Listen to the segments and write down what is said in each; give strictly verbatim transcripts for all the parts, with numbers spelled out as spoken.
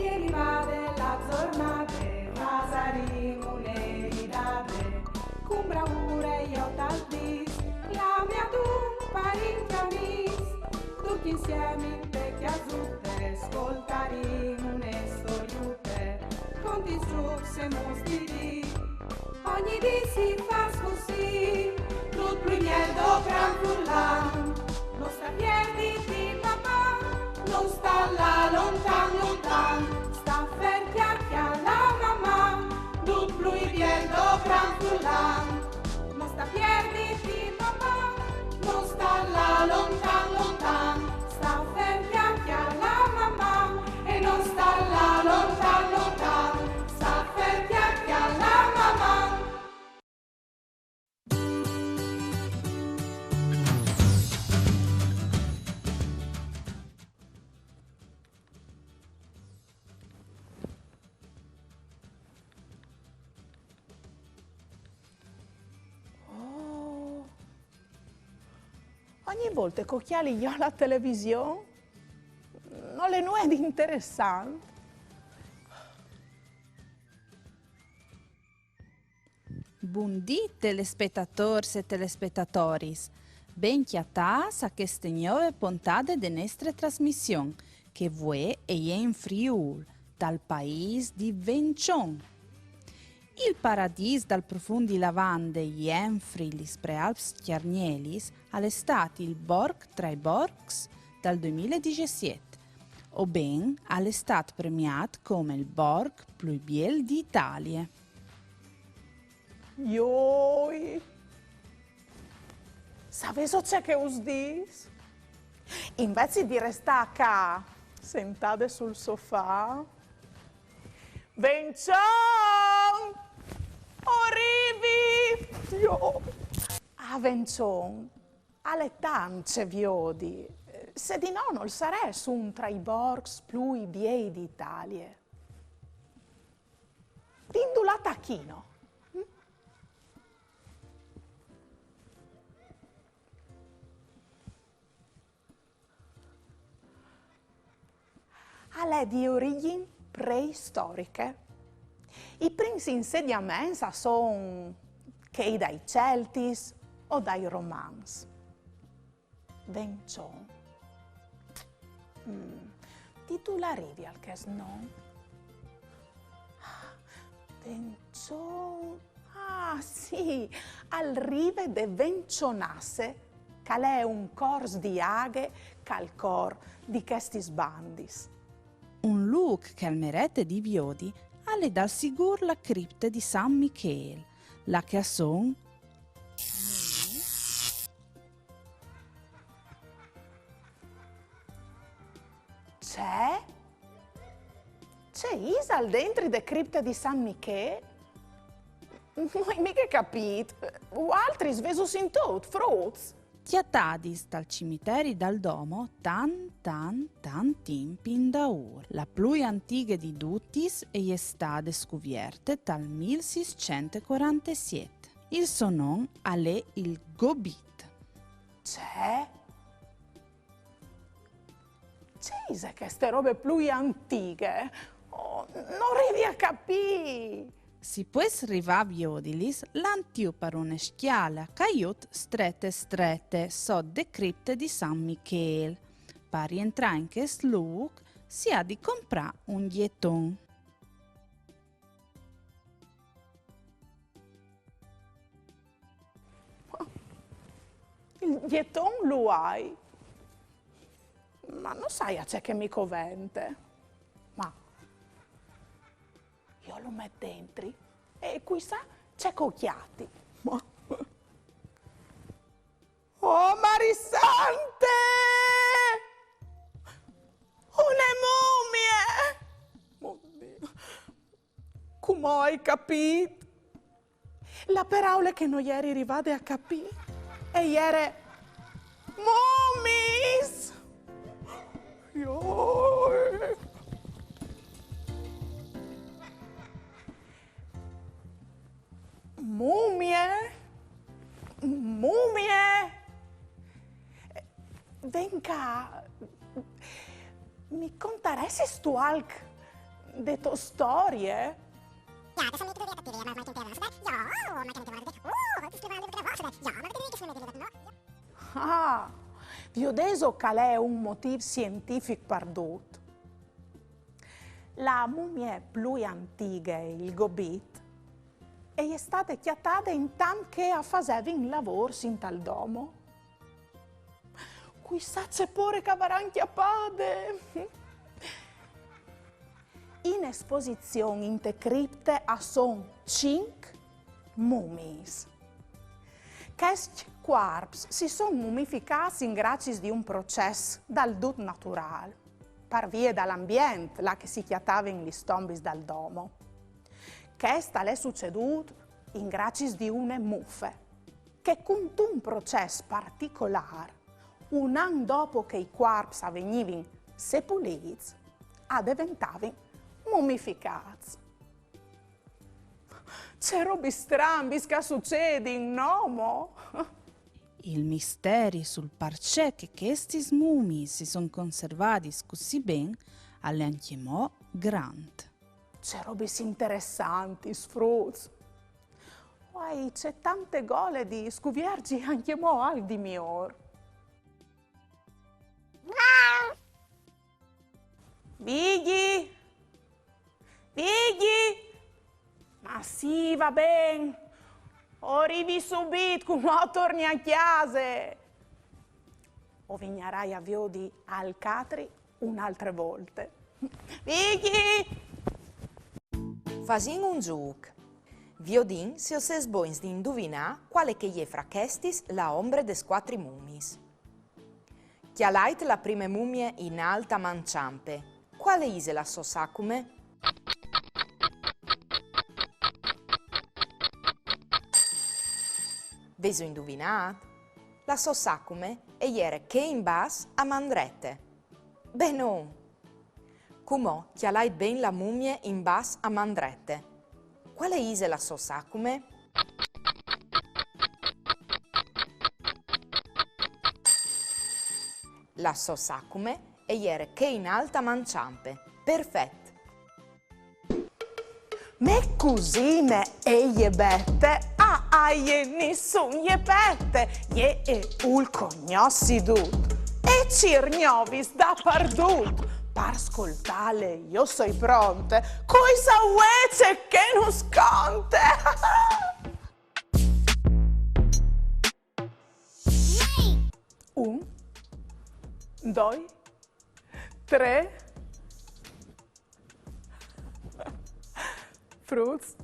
E rivade la zornade, fasarìn une ridade, cun braure jo tal dis, clame adun parint e amis, ducj insiemi inte cjasute, scoltarìn une storiute, contis, trucs e mostris. Ogni dì si fâs cussì, dut plui biel dopran furlan. No sta pierditi, Maman, no sta lâ lontan, lontan. Sta fer, cjalà, cjalà, Maman, dut plui biel dopran furlan. No sta pierditi, Maman, no sta lâ lontan, lontan. Sta fer, cjalà, cjalà, Maman, e no sta lâ lontan, lontan. Sta fer, cjalà, cjalà, Maman. Oh. Ogni volte che o cjali jo la television, nol è nuie di interessant. Bundì, telespetatôrs e telespetatoris. Ben cjatâts a cheste gnove pontade de nestre trasmission, che vuê e je in Friûl, dal paîs di Vençon. Il paradîs dal profum di lavande jenfri lis prealps cjargnelis al è stât il Borc tra i borcs dal doi mil e disesiet, o ben al è stât premiât come il borc plui biel di Italie. Joi! Savêso ce che us dîs? Invezit di restâ ca, sentade sul sofà, Vençon! O rivi! Jo! A Vençon al è tant ce viodi, se di no nol sarès un tra i borcs plui biei di Italie. Di indulà tachino? Al è di origjin preistoriche. I prins insediaments a son chei dai Celtis o dai Romans. Vençon. Mm. Di dulà al rivial chest non? Vençon. Ah, sì, al rive de Vencionasse, che al è un cors di aghe che al cor di chestis bandis. Un lûc che al merete di viodi al è dal sigûr la cripte di San Michêl, là che a son Ce? Ce isal dentri de cripte di San Michêl? No ai mighe capît. Vualtris vêso sintût, fruts? Cjatadis tal cimiteri dal Domo tant, tant, tant timp indaûr. La plui antighe di dutis e je stade scuvierte tal mil sîscent e cuarantesiet. Il so non al è il Gobit. Ce? Ce ise cheste robe plui antighe? Oh, no rivi a capî! Si pues rivâ a viodilis, lantiju par une scjale a caiut strete strete sot de cripte di San Michêl. Par jentrâ in chest lûc si à di comprâ un gjeton. Il gjeton lu ai, ma no sai a ce che mi covente. Ma jo lu met dentri e cui sa ce che o cjati. Ma Oh, Mari Sante! Une mumie! Oh Diu. Cumò o ai capît. La peraule che no jeri rivade a capî e jere mumis! Joi! Mumie? Mumie? Ven ca, mi contaressistu alc De tô storie? Ja, det som ikke du vet at du vil, men ikke det, så det, ja, og man kan ikke være det. Åh, det skulle være det, det var så det, ja, men det er ikke som jeg vil, no? Ah, viodêso che al è un motîf sientific par dut. La mumie plui antighe, il gobit, e je stade cjatade intant che a fasevin lavôrs intal domo. Cui sa ce pôre che a varan cjapade! In esposizion inte cripte a son cinc mumiis. Chescj cuarps si son mumificâts in graciis di un procès dal dut naturâl, par vie dal ambient, là che si cjatavin lis tombis dal domo. Chest al è sucedût in graciis di une mufe, che cuntun procès particolâr, un an dopo che i cuarps a vegnivin sepulîts, a deventavin mumificâts. Ce robis strambis che a sucedin, no mo? Il misteri sul parcè che chestis mumiis si son conservadis cussì ben al è ancjemò grant. Ce robis interessantis, fruts! O ai cetante gole di scuvierzi ancjemò alc di miôr. Vigji! Vigji! Ma sì, va ben! O rivi subit, cumò o torni a cjase! O vignarai a viodi alc altri une altre volte. Vigji! Fasìn un zûc. Viodìn se o sês bogns di induvinâ cuale che e je fra chestis la ombre des cuatri mumiis. Cjalait la prime mumie in alt a man çampe. Cuale ise la sô sacume? Vêso induvinât? La sô sacume e jere chê in bas a man drete. Benon! Cumò cjalait ben la mumie in bas a man drete. Cuale ise la sô sacume? La sô sacume e jere chê in alt a man çampe. Perfet! Mê cusine e je Bete, a, a jê nissun je pete, jê e vûl cognossi dut. E cîr gnovis dapardut. Par scoltâle jo o soi pronte, cui sa vuê ce che nus conte. Un, doi, trê. Fruts,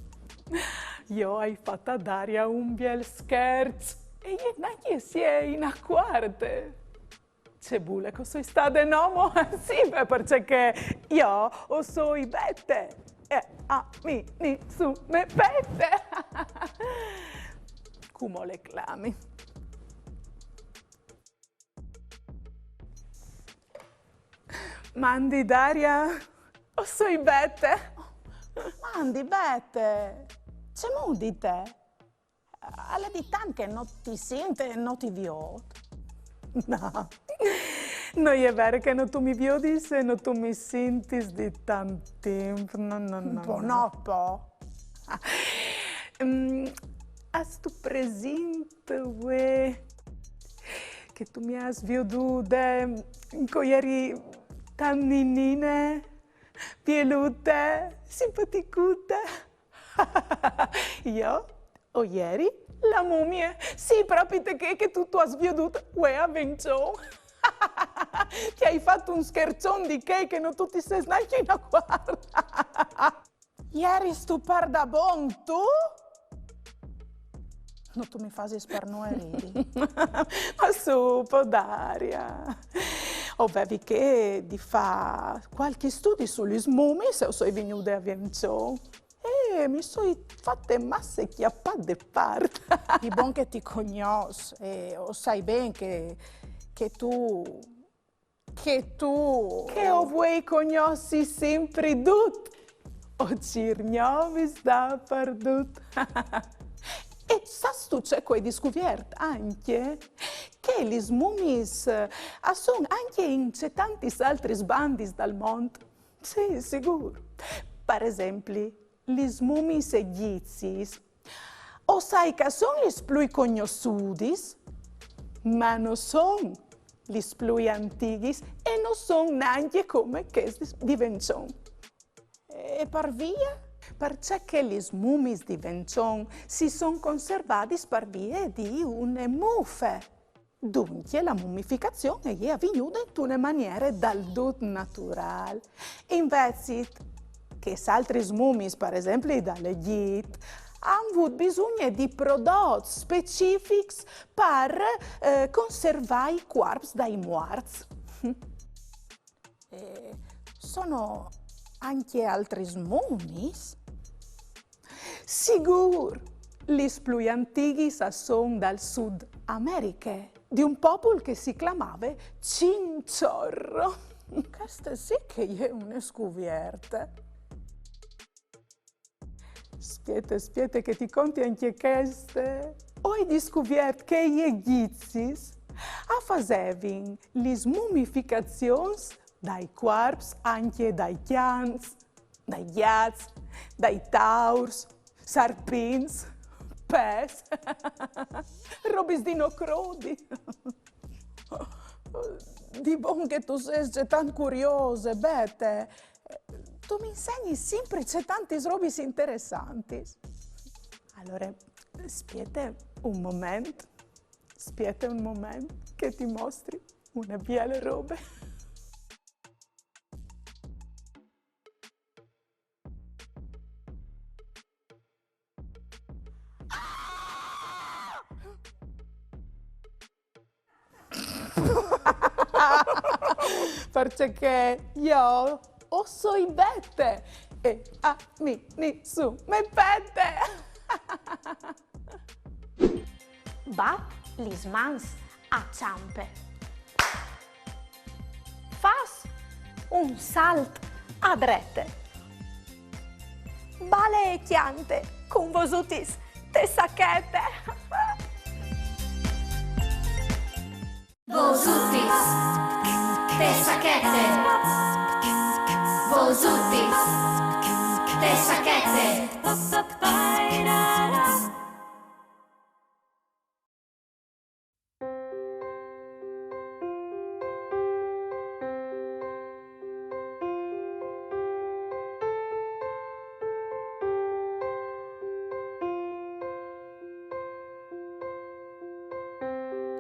jo o ai fat a Daria un biel scherç e jê nancje si è inacuarte. Ce bule che o soi stade, no mo? Sì, beh, parcè che jo o soi Bete e a mi nissun me pete. Cumò le clami. Mandi Daria, o soi Bete. Mandi Bete, cemût di te? Al è di tant che no ti sint e no ti viôt. No, no je vêr che no tu mi viodis e no tu mi sintis di tant timp. No, no, no. Po, no, po. Mm, âstu presint vuê che tu mi âs viodude, co o jeri tant ninine, bielute, simpaticude? Jo o jeri la mumie. Sì, propit chê che tu, tu âs viodût vuê a Vençon. Ti ai fat un scherçon di chei che no tu ti sês nancje inacuarte. Jeristu pardabon tu? No tu mi fasis par nuie ridi. Ma su po, Daria. O vevi chê di fâ cualchi studi su lis mumiis e o soi vignude a Vençon. E mi soi fate masse cjapâ de part. Di bon che ti cognòs, e o sai ben che, che tu, che tu... Che o vuei cognossi simpri dut. O cîr gnovis dapardut. E sâstu ce che o ai discuviert ancje? Che lis mumiis, eh, a son ancje in cetantis altris bandis dal mont. Sì, sigûr. Par esempli, lis mumiis egjiziis. O sai che a son lis plui cognossudis, ma no son lis plui antighis e no son nancje come chês di Vençon. E par vie? Parcè che lis mumiis di Vençon si son conservadis par vie di une mufe. Duncje, la mumificazion e je vignude intune maniere dal dut naturâl. Invezit, chês altris mumiis, par esempli dal Egjit, a àn vût bisugne di prodots specifics par, eh, conservâ i cuarps dai muarts. E sono ancje altris mumiis? Sigûr! Lis plui antighis a son dal Sud Americhe, di un popul che si clamave Chinchorro. Cheste sì che e je une scuvierte. Spiete, spiete che ti conti ancje cheste. O ai discuviert che i egjizis a fasevin lis mumificazions dai cuarps ancje dai cjans, dai gjats, dai taurs, sarpints, pes, robis di no crodi. Di bon che tu sês cetant curiose, Bete. Tu mi insegnis simpri cetantis robis interessantis. Alore, spiete un moment, spiete un moment che ti mostri une biele robe. Parcè che jo o soi Bete e a mi nissun me pete. Bat lis mans a çampe. Fâs un salt a drete. Bale e cjante cun Vosutis te sachete. Vosutis te sachete. Vosutis te sachete.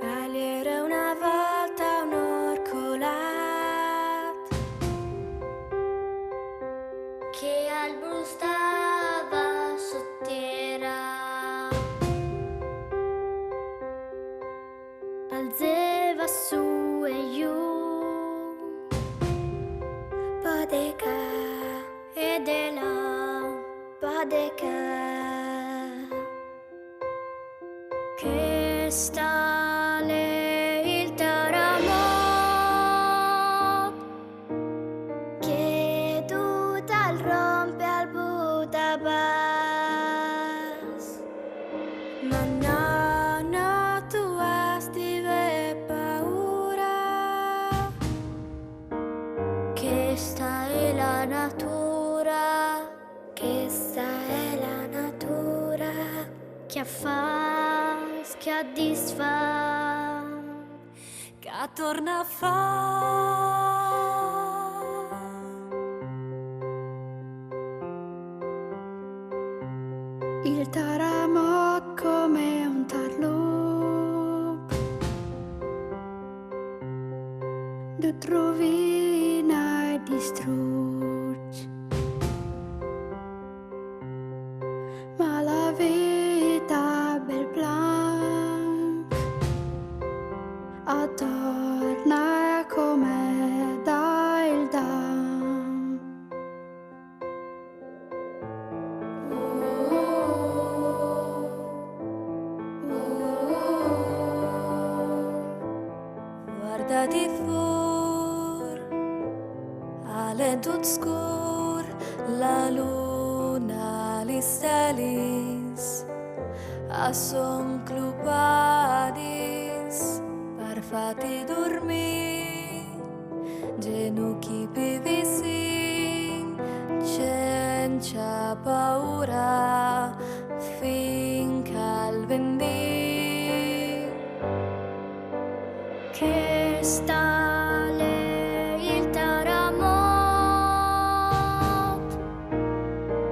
Al jere une volte un orcolat che al brustave sot tiere. Al zeve sù e jù, po de ca e de là, po de ca. Chest al è il taramot che dut al rompe, al bute bas. Ma no, no tu âs di vê paure. Chesta è la natura. Chesta è la natura che a fâs, che a disfâs, che a torne a fâ. Il taramot come un tarlop dut ruvine e distruç. Ma la vite bel planc a torne come dal dam. Guarda di fûr, al è dut scûr, la lune, lis stelis a son clupadis par fâti durmî, genucj plui visin. Paura fin ch'al ven di. Chest al è il taramot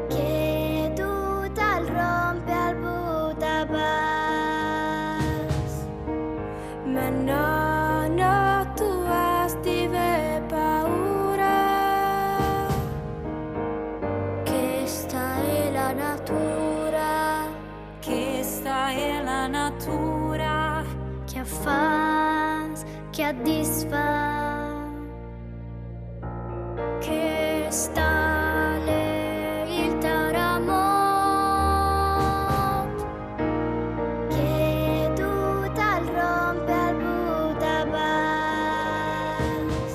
che dut al romp e al but a bas. Ma no, no, tu âs di vê paura. Chesta è la natura. Chesta è la natura. Che a fâs, che a disfâs. Chest al è il taramot che dut al romp e al but a bas.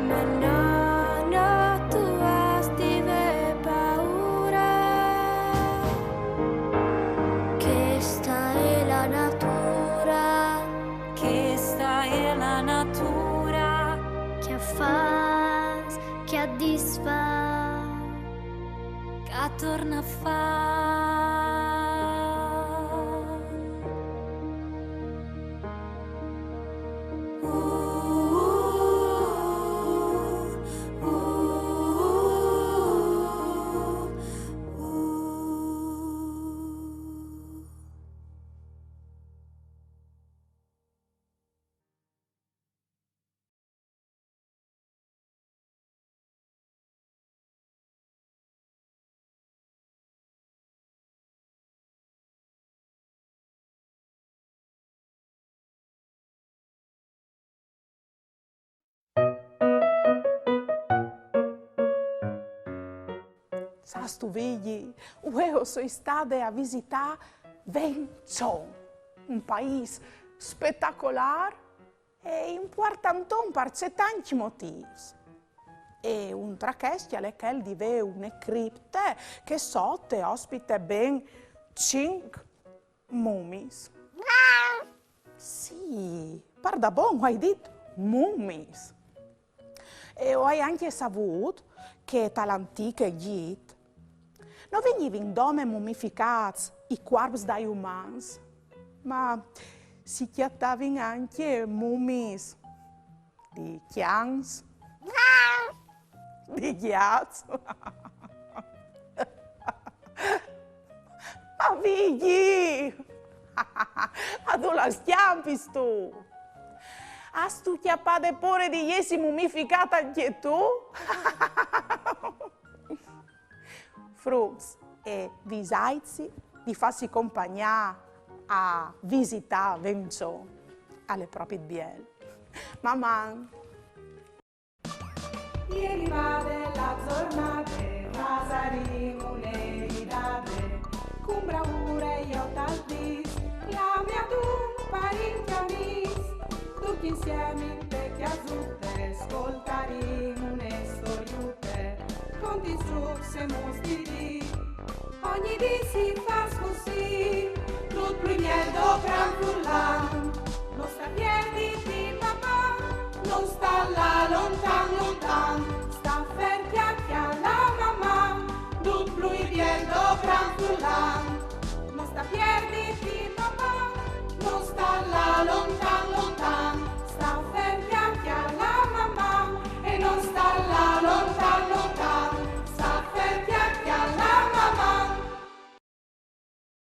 Ma no, no, tu âs di vê paura. Chesta è la natura. Chesta è la natura. Che a fâs, che a disfâs, che a torna a fâ. Sâstu, Vigji, vuê o soi stade a visitâ Vençon, un paîs spetacolâr e impuartanton par cetancj motîfs. E un tra chescj al è chel di vê une cripte che sot e ospite ben cinc mumiis. Sì, pardabon, o ai dit mumiis. E o ai ancje savût che tal antîc Egjit no vignivin dome mumificâts i cuarps dai umans, ma si cjatavin ancje mumiis di cjans, di gjats. Ma Vigji! A dulà scjampistu? Âstu cjapade pôre di jessi mumificât ancje tu? Fruts, e visaitsi di fâsi compagnâ a visitâ Vençon. Al è propit biel. Maman! E rivade la zornade, fasarìn une ridade, cun braure jo tal dîs, clamìn adun parint e amîs, ducj insiemi inte cjasute, scoltarìn une storiute, cont i strucs e muts di dì. Ogni dì si fâs cussì, dut plui biel dopran furlan. No sta piedi di papà, no sta lâ lontan lontan.